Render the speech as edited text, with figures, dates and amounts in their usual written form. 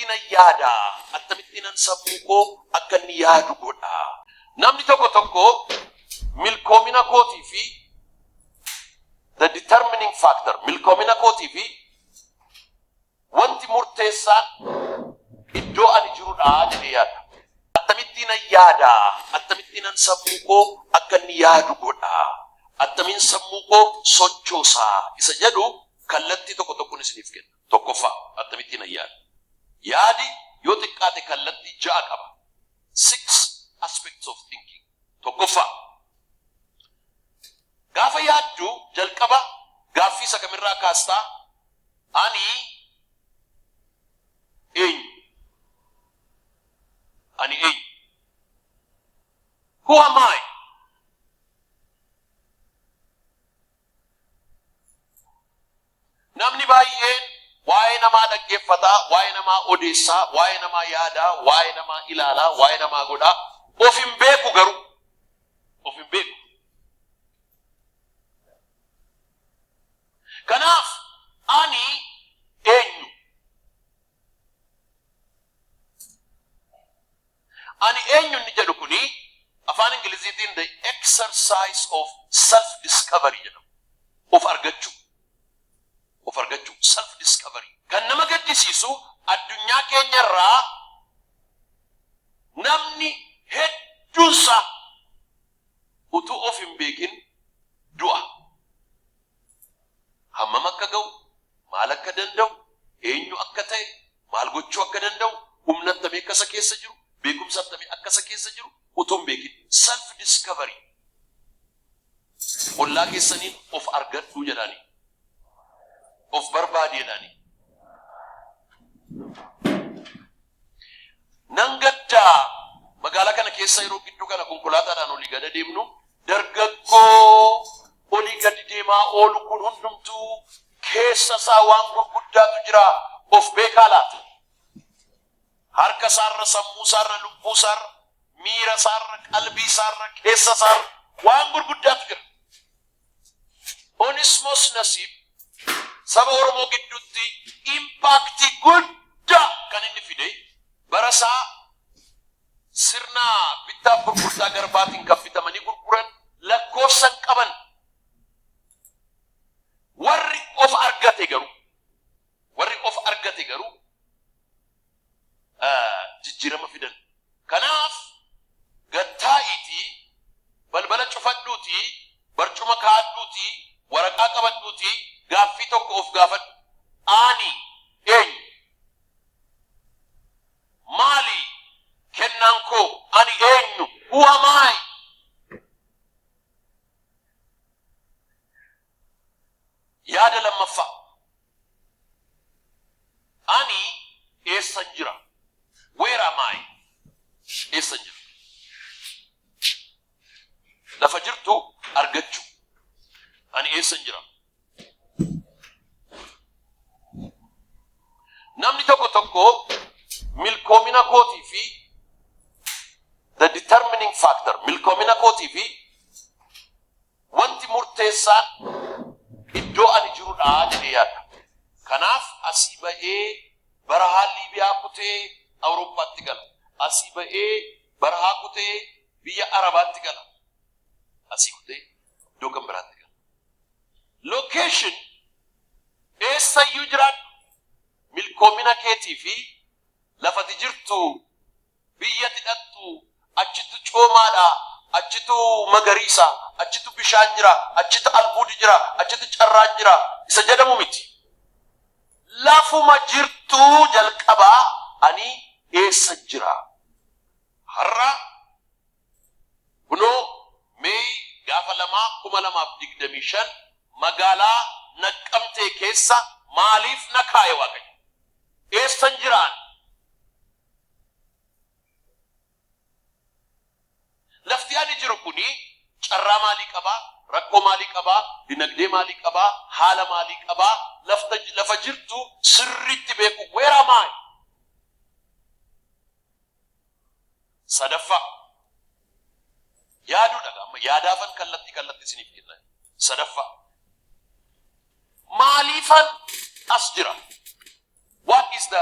Akkamittiinan yaada? Akkamittiinan sammuu koo akka inni yaadu godha? Namni tokko tokko milkoomina kootii fi the determining factor, milkoomina kootii fi wanti murteessaan iddoo ani jirudha jedhee yaada. Akkamittiinan yaada? Akkamittiinan sammuu koo akka inni yaadu godha? Attamiin sammuu koo sochoosa? Isa jedhu kallattii tokko tokkoon isiniif kenna. Tokkoffaa, akkamittiinan yaada? Yaadi yoo xiqqaate kallattii ja'a qaba. Six aspects of thinking. Tokkoffaa, gaafa yaaddu jalqaba gaaffii isa kamirraa kaastaa? Ani eenyu? Ani eenyu? Who am I? Namni baay'een waa'ee namaa dhaggeeffataa, waa'ee namaa odeessaa, waa'ee namaa yaadaa, waa'ee namaa ilaalaa, waa'ee namaa godhaa. Of hin beeku garuu. Of hin beeku. Kanaaf ani eenyu? Ani eenyu inni jedhu kuni afaan Ingiliziitiin the exercise of self discovery jedhama. Of argachuu. Of argachuu, self discovery. Kan nama gaddisiisu, addunyaa keenyarraa namni hedduunsaa utuu of hin beekin du'a. Hammam akka ga'u, maal akka danda'u, eenyu akka ta'e, maal gochuu akka danda'u, humna attamii akka isa keessa jiru, beekumsa attamii akka isa keessa jiru utuu hin beekin. Self discovery. Ollaa keessaniin of argadhuu jedhaani. Of barbaadi jedhaani. Nan gaddaa, magaalaa kana keessa yeroo gidduu kana konkolaataadhaan olii gad adeemnu, dargaggoo olii gadi deemaa oolu kun hundumtuu keessa isaa waan gurguddaatu jira. Of beekaa laata? Harka isaarra, sammuu isaarra, lubbuu isaarra, miira isaarra, qalbii isaarra, keessa isaarra waan gurguddaatu jira. Onismos Nasiib saba Oromoo gidduutti impact guddaa kan inni fide, bara isaa sirna bittaaf gurgurtaa garbaatiin kan bitamanii gurguran lakkoofsa hin qaban. Warri of argate garuu, warri of argate garuu jijjiirama fidan. Kanaaf gad taa'iitii, balbala cufadhuutii, barcuma kaa'adhuutii, waraqaa qabadhuutii gaaffii tokko of gaafadhu. Ani eenyu? Maali kennaan koo? Ani eenyu? Who am I? Yaada lammaffaa. Ani eessan jira? Where am I? Eessan jira? Lafa jirtu argachuu. Ani eessan jira? Namni tokko tokko milkoomina kootii fi the determining factor, milkoomina kootii fi wanti murteessaan iddoo ani jirudha jedhee yaada. Kanaaf asii ba'ee barahaa Liibiyaa kutee Awurooppaatti gala. Asii ba'ee barahaa kutee biyya Arabaatti gala. Asii kutee iddoo kan biraatti gala. Location, eessayyuu jiraadhu, milkoomina keetii fi lafati jirtu, biyyati dhaqxu, achitu coomaadha, achitu magariisa, achitu bishaan jira, achitu albuudi jira, achitu carraan jira isa jedhamu miti. Lafuma jirtuu jalqabaa ani eessa jira? Har'a kunoo May gaafa 2, 2025 magaalaa Naqqamtee keessa maaliif na kaa'e Waaqayyo? Eessan jira ani? Lafti ani jiru kuni carraa maalii qabaa? Rakkoo maalii qabaa? Dinagdee maalii qabaa? Haala maalii qabaa? Lafta, lafa jirtu sirriitti beeku. Where am I? Sadaffaa. Yaaduudha amma yaadaafan kallattii kallattii isiniif kenna. Sadaffaa. Maaliifan as jira? What is the